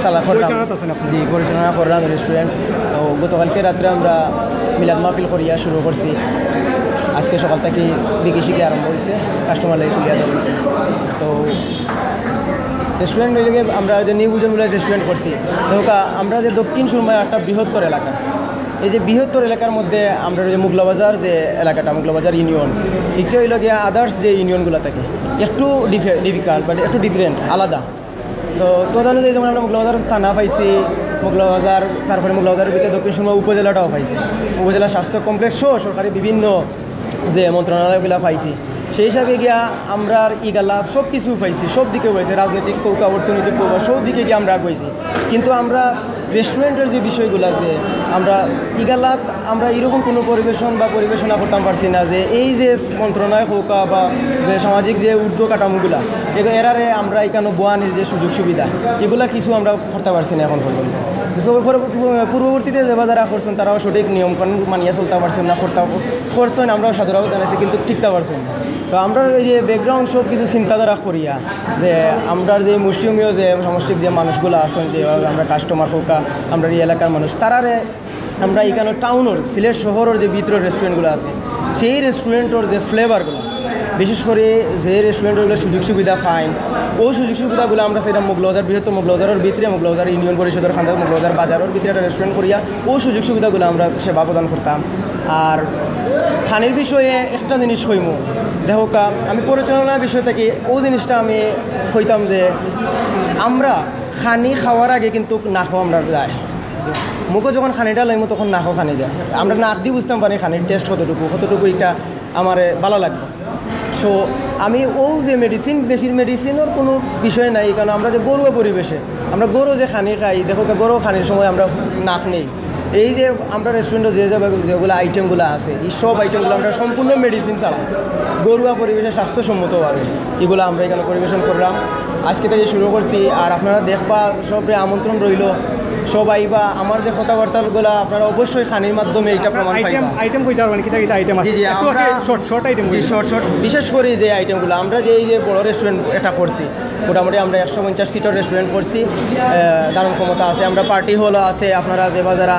চালা করলাম। পরিচালনাত আছেন আপনি? জি, পরিচালনা করলাম রেস্টুরেন্ট। তো গতকালকে রাত্রে আমরা মিলাদ মাহফিল করিয়া শুরু করছি। আজকে সকাল থাকি বিকি শিকি আরম্ভ হয়েছে, কাস্টমার লাগি খুলিয়া দেওয়া হয়েছে। তো রেস্টুরেন্ট হইলে গিয়ে আমরা যে নিউ বুজন ভিলেজ রেস্টুরেন্ট করছি, তো ওটা আমরা যে দক্ষিণ সুরমা একটা বৃহত্তর এলাকা, এই যে বৃহত্তর এলাকার মধ্যে আমরা যে মৌলভীবাজার যে এলাকাটা, মৌলভীবাজার ইউনিয়ন, এটা হইল গিয়ে আদার্স যে ইউনিয়নগুলো থাকে একটু ডিফে-, ডিফিকাল্ট, বাট একটু ডিফারেন্ট, আলাদা। তো তদানুযায়ী যেমন আমরা মৌলভীবাজার থানা পাইছি, মৌলভীবাজার, তারপরে মৌলভীবাজারের ভিতরে দক্ষিণ সুরমা উপজেলাটাও পাইছি, উপজেলা স্বাস্থ্য কমপ্লেক্স সহ সরকারি বিভিন্ন যে মন্ত্রণালয়গুলো পাইছি, সেই হিসাবে গিয়া আমরার ইগালাত সব কিছু পাইছি, সব দিকে পাইছি, রাজনৈতিক কৌকা, অর্থনৈতিক কৌকা, সব দিকে গিয়ে আমরা আগুয়াইছি। কিন্তু আমরা রেস্টুরেন্টের যে বিষয়গুলো আছে, আমরা ইগালাত আমরা এরকম কোনো পরিবেশন বা পরিবেশনা করতাম পারছি না যে এই যে মন্ত্রণালয় কৌকা বা যে সামাজিক যে ঊর্ধ্ব কাঠামোগুলা, এগ-, এরারে আমরা এখানে বয়ানির যে সুযোগ সুবিধা, এগুলা কিছু আমরা করতে পারছি না এখন পর্যন্ত। পূর্ব-, পূর্ব-, পূর্ববর্তীতে যে যারা করছেন, তারাও সঠিক নিয়ম কানুন মানিয়া চলতে পারছেন না, করতে করছেন, আমরাও সাধুরাও জানাইছি, কিন্তু টিকতে পারছেন না। তো আমরা এই যে ব্যাকগ্রাউন্ড সব কিছু চিন্তাধারা করিয়া, যে আমরার যে মুষ্টিমেয় যে সমষ্টিক যে মানুষগুলো আছেন, যে আমরা কাস্টমার কৌকা, আমরা এই এলাকার মানুষ, তারারে আমরা এখানে টাউনের, সিলেট শহরের যে ভিতরের রেস্টুরেন্টগুলো আছে, সেই রেস্টুরেন্টের যে ফ্লেভারগুলো, বিশেষ করে যে রেস্টুরেন্টগুলো সুযোগ সুবিধা পাইন, ওই সুযোগ সুবিধাগুলো আমরা সেটা মৌলভীবাজার, বৃহত্তর মৌলভীবাজারের ভিতরে, মৌলভীবাজার ইউনিয়ন পরিষদের খান্দাত মৌলভীবাজার বাজারের ভিতরে একটা রেস্টুরেন্ট করিয়া ওই সুযোগ সুবিধাগুলো আমরা সেবা প্রদান করতাম। আর খানির বিষয়ে একটা জিনিস কইমু, দেখো কা, আমি পরিচালনার বিষয় থেকে ওই জিনিসটা আমি কইতাম যে আমরা খানি খাওয়ার আগে কিন্তু নাকও আমরা যায়। মুখো যখন খানিটা লইমু, তখন নাকও খানি যায়। আমরা নাক দি বুঝতাম পারি খানির টেস্ট কতটুকু, কতটুকু এটা আমার ভালো লাগবে। তো আমি ও যে মেডিসিন, বেশির মেডিসিনের কোনো বিষয় নাই, কারণ আমরা যে ঘরোয়া পরিবেশে, আমরা ঘরো যে খানি খাই, দেখো, ঘরো খানির সময় আমরা নাক নেই। এই যে আমরা রেস্টুরেন্টে যে যে যেগুলো আইটেমগুলো আছে, এই সব আইটেমগুলো আমরা সম্পূর্ণ মেডিসিন ছাড়া ঘরোয়া পরিবেশে স্বাস্থ্যসম্মতভাবে এগুলো আমরা এখানে পরিবেশন করলাম। আজকে থেকে শুরু করছি। আর আপনারা দেখবা, সবরে আমন্ত্রণ রইল, সব আইবা। আমার যে কথাবার্তাগুলো আপনারা অবশ্যই খানির মাধ্যমে এটা প্রমাণ আইটেম পাইবা। আইটেম কইতে পারবেন, কিতা কিতা আইটেম আছে? জি, জি, একটু আমরা শর্ট শর্ট আইটেম জি, শর্ট শর্ট। বিশেষ করে যে আইটেমগুলো আমরা যে এই যে বড় রেস্টুরেন্ট এটা করছি, মোটামুটি আমরা একশো পঞ্চাশ সিটের রেস্টুরেন্ট করছি। আহ, ধারণ ক্ষমতা আছে, আমরা পার্টি হলও আছে। আপনারা যে বা যারা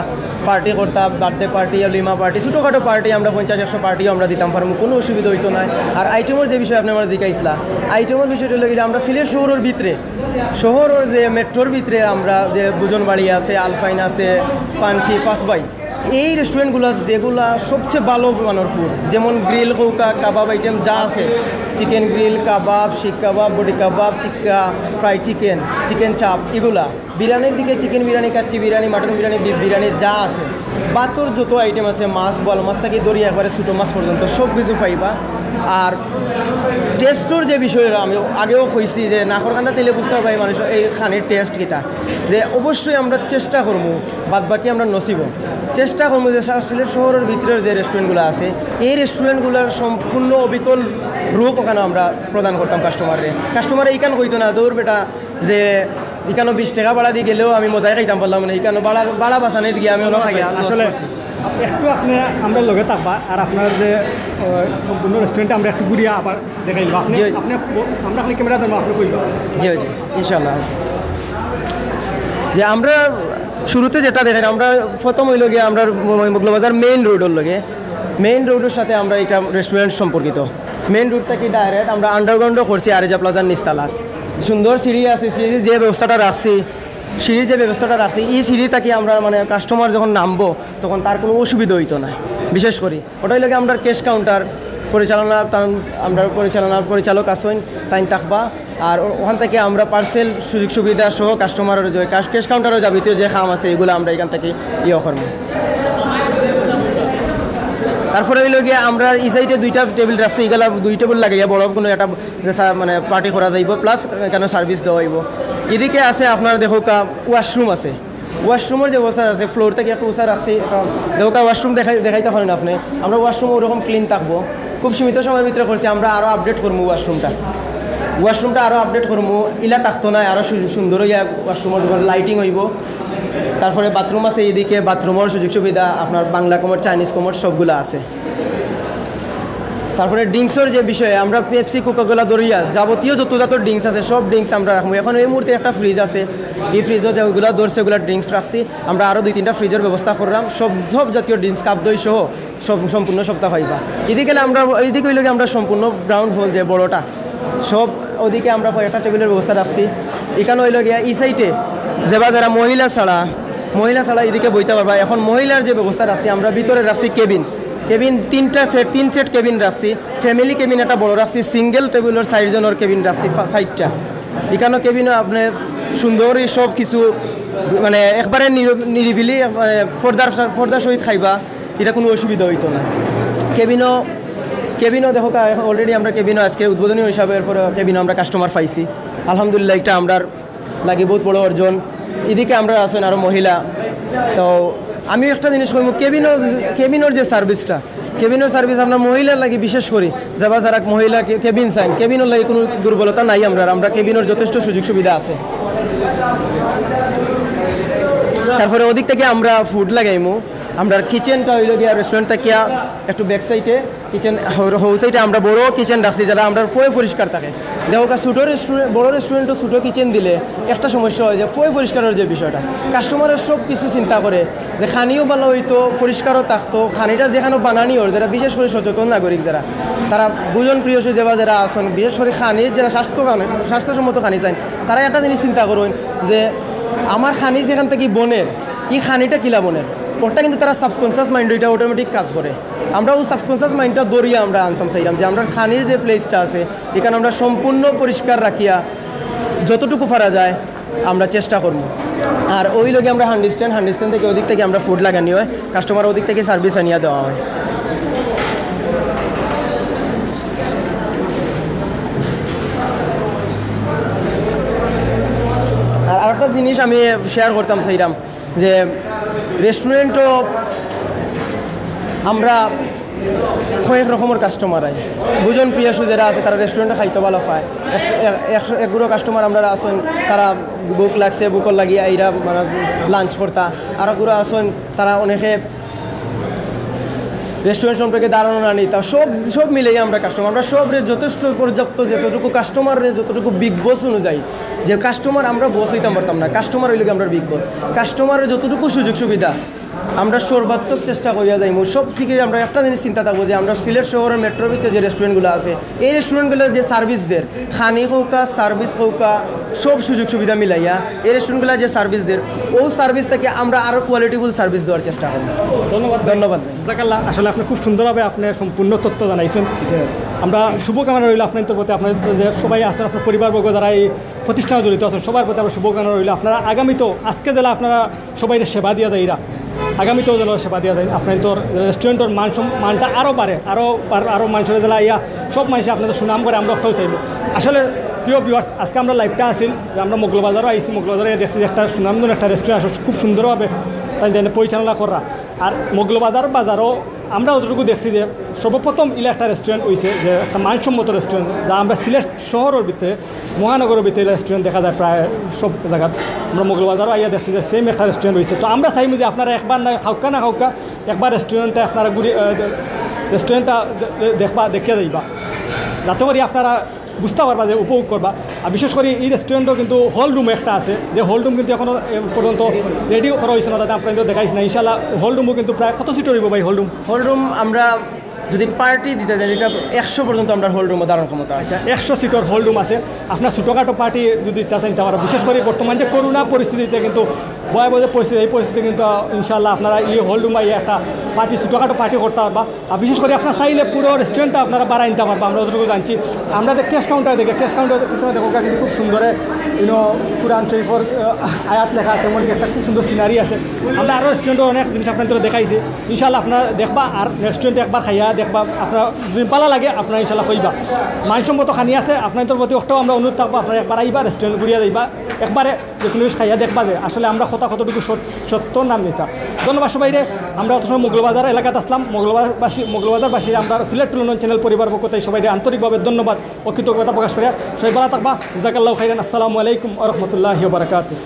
পার্টি করতা, বার্থডে পার্টি, লিমা পার্টি, ছোটোখাটো পার্টি, আমরা পঞ্চাশ একশো পার্টিও আমরা দিতাম পারবো, কোনো অসুবিধা হইতো না। আর আইটেমের যে বিষয়ে আপনি আমরা জিজ্ঞাসা, আইটেমের বিষয়টা হলো কি যে আমরা সিলেট শহরের ভিতরে, শহরের যে মেট্রোর ভিতরে আমরা যে বুজনবাড়ি আছে, আলফাইন আছে, পানসি, পাঁচবাই, এই রেস্টুরেন্টগুলো যেগুলা সবচেয়ে ভালো মানের ফুড, যেমন গ্রিল, কৌকা, কাবাব আইটেম যা আছে, চিকেন গ্রিল, কাবাব, শিক কাবাব, বডি কাবাব, চিক্কা, ফ্রাই চিকেন, চিকেন চাপ, এগুলা। বিরিয়ানির দিকে চিকেন বিরিয়ানি, কাচ্চি বিরিয়ানি, মাটন বিরিয়ানি, বিফ বিরিয়ানি যা আছে, ভাতর যত আইটেম আছে, মাছ, বোয়াল মাছ থাকি ধরি একবারে ছোটো মাছ পর্যন্ত সব কিছু পাইবা। আর টেস্টর যে বিষয়ে আমি আগেও কইছি যে নাকর কান্দা দিলে বুঝতে পারবা এই মানুষ এই খানির টেস্ট কিতা। যে অবশ্যই আমরা চেষ্টা করবো, বাদ বাকি আমরা নসিব চেষ্টা করবো যে সা-, সিলেট শহরের ভিতরের যে রেস্টুরেন্টগুলো আছে, এই রেস্টুরেন্টগুলোর সম্পূর্ণ অবিকল রূপ ওখানে আমরা প্রদান করতাম কাস্টমাররে। কাস্টমারে ইখান কইতো না, "দৌড় বেটা, যে ইখানো বিশ টাকা ভাড়া দিয়ে গেলেও আমি মজায় খাইতাম পারলাম না, ইখানো ভাড়া, ভাড়া বাঁচানোর দিকে আমি অনেক খাইয়া loss আসলে করছি।" একটু আপনি আমরা লগে থাকবা, আর আপনার যে, আহ, সম্পূর্ণ রেস্টুরেন্টে আমরা একটু ঘুরিয়া আবার দেখাইবা। আপনি, জি। আপনি, আমরা খালি ক্যামেরা ধরবো, আপনি কইবা। জি, জি, ইনশাল্লাহ। যে আমরা শুরুতে যেটা দেখেন, আমরা প্রথম হইল গিয়ে আমরা মৌলভীবাজার মেইন রোডের লগে, মেইন রোডের সাথে আমরা একটা রেস্টুরেন্ট সম্পর্কিত। মেইন রোড থাকি ডাইরেক্ট আমরা আন্ডারগ্রাউন্ডও করছি, আরিজা প্লাজার নিচতলা। সুন্দর সিঁড়ি আছে, সিঁড়ির যে ব্যবস্থাটা রাখছি, সিঁড়ির যে ব্যবস্থাটা রাখছি, এই সিঁড়ি থাকি আমরা মানে কাস্টমার যখন নামবো, তখন তার কোনো অসুবিধা হইতো না। বিশেষ করি ওটাই লাগে আমরা ক্যাশ কাউন্টার পরিচালনা, তার আমরা পরিচালনার পরিচালক আছইন, তাইন থাকবা। আর ও-, ওখান থেকে আমরা পার্সেল সুযোগ সুবিধা সহ কাস্টমারের যে ক্যাশ, ক্যাশ কাউন্টারও যাবতীয় যে কাম আছে, এগুলো আমরা এখান থেকে ইয়ে করবো। তারপরে হইল গিয়ে আমরা এই সাইডে দুইটা টেবিল রাখছি, এগুলা দুই টেবিল লাগাইয়া বড় কোনো একটা যে সা-, মানে পার্টি করা যাইব, প্লাস এখানে সার্ভিস দেওয়া হইব। এদিকে আছে আপনার দেখো কা-, ওয়াশরুম আছে, ওয়াশরুমের যে অবস্থা আছে, ফ্লোর থেকে একটু উঁচা রাখছি, কারণ দেখো কা ওয়াশরুম দেখাই, দেখাইতে পারেন আপনি। আমরা ওয়াশরুম ওরকম ক্লিন থাকবো, খুব সীমিত সময়ের ভিতরে করছি। আমরা আরও আপডেট করবো ওয়াশরুমটা, ওয়াশরুমটা আরও আপডেট করবো, ইলা থাকতো না, আরও সু-, সুন্দর হইয়া ওয়াশরুমের উপর লাইটিং হইব। তারপরে বাথরুম আছে এইদিকে, বাথরুমের সুযোগ সুবিধা আপনার বাংলা কমোড, চাইনিজ কমোড সবগুলা আছে। তারপরে ড্রিঙ্কসের যে বিষয়ে আমরা পেপসি, কোকাকোলা ধরিয়া যাবতীয় যত জাত ড্রিঙ্কস আছে সব ড্রিঙ্কস আমরা রাখবো। এখন এই মুহূর্তে একটা ফ্রিজ আছে, এই ফ্রিজও যেগুলো ধরছে ওগুলো ড্রিঙ্কস রাখছি। আমরা আরও দুই তিনটা ফ্রিজের ব্যবস্থা করলাম, সব সব জাতীয় ড্রিঙ্কস, কাপ দই সহ সব সম্পূর্ণ সবটা পাইবা। এদিকে গেলে আমরা, এইদিকে হইল গিয়ে আমরা সম্পূর্ণ গ্রাউন্ড হল যে বড়টা, সব ওদিকে আমরা কয়েকটা টেবিলের ব্যবস্থা রাখছি। এখানে হইল গিয়া এই সাইডে যেবা যারা মহিলা ছাড়া, মহিলা ছাড়া এদিকে বইতে পারবা। এখন মহিলার যে ব্যবস্থা রাখছি, আমরা ভিতরে রাখছি কেবিন, কেবিন তিনটা সেট, তিন সেট কেবিন রাখছি। ফ্যামিলি কেবিন একটা বড় রাখছি, সিঙ্গেল টেবিলের চারজনের কেবিন রাখছি ফা-, চারটা। এখানে কেবিনও আপনি সুন্দরই সব কিছু, মানে, একবারে নির-, নিরিবিলি, মানে, পর্দার সা-, পর্দার সহিত খাইবা, এটা কোনো অসুবিধা হইতো না। কেবিনও, কেবিনও দেখো, অলরেডি আমরা কেবিনও আজকে উদ্বোধনী হিসাবে এরপরে কেবিনও আমরা কাস্টমার পাইছি, আলহামদুলিল্লাহ। একটা আমরা লাগি বহুত বড় অর্জন। এদিকে আমরা আছেন আরও মহিলা। তো আমি একটা জিনিস কইমু, কেবিনর, কেবিনর যে সার্ভিসটা, কেবিনর সার্ভিস আমরা মহিলার লাগি বিশেষ করি, যাবা যারা মহিলা কে-, কেবিন চাইন, কেবিনর লাগি কোনো দুর্বলতা নাই। আমরা, আমরা কেবিনর যথেষ্ট সুযোগ সুবিধা আছে। তারপরে ওদিক থেকে আমরা ফুড লাগাইমু। আমরা কিচেনটা হইল গিয়া রেস্টুরেন্ট থাকিয়া একটু ব্যাক সাইডে, কিচেন হৌ সাইডে আমরা বড় কিচেন রাখছি, যারা আমরা পয় পরিষ্কার থাকে। দেখো কা, ছোটো রেস্টুরেন্ট, বড় রেস্টুরেন্টও ছোটো কিচেন দিলে একটা সমস্যা হয় যে পয় পরিষ্কারের যে বিষয়টা, কাস্টমারের সব কিছু চিন্তা করে যে খানিও ভালো হইতো, পরিষ্কারও থাকতো, খানিটা যেখানে বানানি হয়, যারা বিশেষ করে সচেতন নাগরিক, যারা, তারা ভোজন প্রিয় সে যেবা যারা আছেন, বিশেষ করে খানির যারা স্বাস্থ্য খানি, স্বাস্থ্যসম্মত খানি চান, তারা একটা জিনিস চিন্তা করুন যে আমার খানি যেখান থেকে বনের, এই খানিটা কিলা বনের, ওটা কিন্তু তারা সাবকনসিয়াস মাইন্ড ওইটা অটোমেটিক কাজ করে। আমরা ওই সাবকনসিয়াস মাইন্ডটা ধরিয়া আমরা আনতাম চাইলাম যে আমরা খানির যে প্লেসটা আছে, এখানে আমরা সম্পূর্ণ পরিষ্কার রাখিয়া যতটুকু পারা যায় আমরা চেষ্টা করবো। আর ওই লগে আমরা হান্ডি স্ট্যান্ড, হান্ডি স্ট্যান্ড থেকে ওদিক থেকে আমরা ফুড লাগানি হয়, কাস্টমার ওদিক থেকে সার্ভিস আনিয়া দেওয়া হয়। জিনিস আমি শেয়ার করতাম চাইরাম যে রেস্টুরেন্টও আমরা কয়েক রকমের কাস্টমার আই। ভোজন প্রিয়াসু যেরা আছে, তারা রেস্টুরেন্টে খাইতে ভালা পায়। এক-, এক-, এক-, একগুলো কাস্টমার আমরা আছইন, তারা ভুক লাগছে, ভুকর লাগি আইরা মানে লাঞ্চ করতা। আর একগুলো আছইন, তারা অনেকে রেস্টুরেন্ট সম্পর্কে ধারণা না নিতা। সব, সব মিলেই আমরা কাস্টমার, আমরা সবরে যথেষ্ট পর্যাপ্ত, যতটুকু কাস্টমাররে যতটুকু বিগ বস অনুযায়ী, যে কাস্টমার আমরা বস হইতাম পারতাম না, কাস্টমার হইলে আমরা বিগ বস। কাস্টমারের যতটুকু সুযোগ সুবিধা আমরা সর্বাত্মক চেষ্টা করিয়া যাইমু। সব থেকে আমরা একটা জিনিস চিন্তা থাকবো যে আমরা সিলেট শহরের মেট্রোর ভিতরে যে রেস্টুরেন্টগুলো আছে, এই রেস্টুরেন্টগুলো যে সার্ভিস দের, খানি কউক্কা, সার্ভিস কউক্কা, সব সুযোগ সুবিধা মিলাইয়া এই রেস্টুরেন্টগুলো যে সার্ভিস দের, ও সার্ভিস থেকে আমরা আরও কোয়ালিটিফুল সার্ভিস দেওয়ার চেষ্টা করবো। ধন্যবাদ। ধন্যবাদ ভাই। জাজাকাল্লাহ। আসলে আপনি খুব সুন্দরভাবে আপনি সম্পূর্ণ তথ্য জানাইছেন। আমরা শুভকামনা রইল আপনার প্রতি, আপনার যে সবাই আছেন, আপনার পরিবারবর্গ যারা এই প্রতিষ্ঠানে জড়িত আছেন, সবার প্রতি আমরা শুভকামনা রইল। আপনারা আগামীতেও আজকে যেলা আপনারা সবাইরে সেবা দিয়া যাইরা, আগামীতেও যেন সেবা দিয়া যায়। আপনার তো রেস্টুরেন্টর মান সম-, মানটা আরও বাড়ে, আরও বার-, আরও মানুষের যেলা ইয়া, সব মানুষে আপনার তো সুনাম করে, আমরা ওটাও চাইবো। আসলে প্রিয় ভিউয়ার্স, আজকে আমরা লাইভটা আছিল যে আমরা মৌলভীবাজারও আইছি, মৌলভীবাজারে দেখছি যে একটা সুনামধন্য একটা রেস্টুরেন্ট আসলে খুব সুন্দরভাবে তাই তাই পরিচালনা করা। আর মৌলভীবাজার বাজারও আমরা যতটুকু দেখছি যে সর্বপ্রথম ইলা একটা রেস্টুরেন্ট হইছে, যে একটা মানসম্মত রেস্টুরেন্ট, যা আমরা সিলেট শহরের ভিতরে, মহানগরের ভিতরে রেস্টুরেন্ট দেখা যায় প্রায় সব জায়গাত। আমরা মৌলভীবাজারও আইয়া দেখছি যে সেম একটা রেস্টুরেন্ট হইছে। তো আমরা চাইমু যে আপনারা একবার না খাউক্কা না খাউক্কা একবার রেস্টুরেন্টটা আপনারা ঘুরি, আহ, রেস্টুরেন্টটা দে-, দে-, দেখবা, দেখিয়া যাইবা, যাতে করি আপনারা বুঝতে পারবা যে উপভোগ করবা। আর বিশেষ করে এই রেস্টুরেন্টও কিন্তু হল রুম একটা আছে, যে হল রুম কিন্তু এখনো এ পর্যন্ত রেডি করা হয়েছে না, তাতে আপনারা কিন্তু দেখাইছি না। ইনশাল্লাহ হল রুমও কিন্তু প্রায় কত সিট হইব ভাই হল রুম? হল রুম আমরা যদি পার্টি দিতে যাই, এটা একশো পর্যন্ত আমরা হল রুমও ধারণ ক্ষমতা আছে। আচ্ছা, একশো সিটর হল রুম আছে। আপনার ছোটোখাটো পার্টি যদি দিতে চান, দিতে পারো। বিশেষ করে বর্তমান যে করোনা পরিস্থিতিতে কিন্তু ভয়াবহ যে পরিস্থিতি, এই পরিস্থিতি কিন্তু ইনশাল্লাহ আপনারা এই হল রুম বা এই একটা পার্টি, ছোটোখাটো পার্টি করতে পারবা। আর বিশেষ করে আপনারা চাইলে পুরো রেস্টুরেন্টটা আপনারা বাড়াই নিতে পারবা, আমরা যতটুকু জানছি। আমরা যে ক্যাশ কাউন্টার দেখি, ক্যাশ কাউন্টার পিছনে দেখো কিন্তু খুব সুন্দর ইনো কোরআন শরীফের, আহ, আয়াত লেখা আছে, এমনকি একটা খুব সুন্দর সিনারি আছে। আমরা আরও রেস্টুরেন্টও অনেক জিনিস আপনাদের দেখাইছি। ইনশাল্লাহ আপনারা দেখবা, আর রেস্টুরেন্টে একবার খাইয়া দেখবা, আপনারা যদি ভালা লাগে আপনারা ইনশাল্লাহ কইবা। মানসম্মত খানি আছে, আপনাদের প্রতি একটাও আমরা অনুরোধ থাকবো, আপনারা একবার আইবা, রেস্টুরেন্ট ঘুরিয়া যাইবা, একবারে যে কোনো জিনিস খাইয়া দেখবা যে আসলে আমরা কথা কতটুকু সত-, সত্য না মিথ্যা। ধন্যবাদ সবাইরে। আমরা অত সময় মৌলভীবাজার এলাকাত আসলাম, মৌলভীবাজারবাসী, মৌলভীবাজারবাসী আমরা সিলেট টু লন্ডন চ্যানেল পরিবার পক্ষ থেকে সবাইরে আন্তরিকভাবে ধন্যবাদ ও কৃতজ্ঞতা প্রকাশ করি। সবাই ভালা থাকবা, জাজাকাল্লাহু খাইরান। আসসালামু আলাইকুম ওয়া রাহমাতুল্লাহি ওয়া বারাকাতুহু।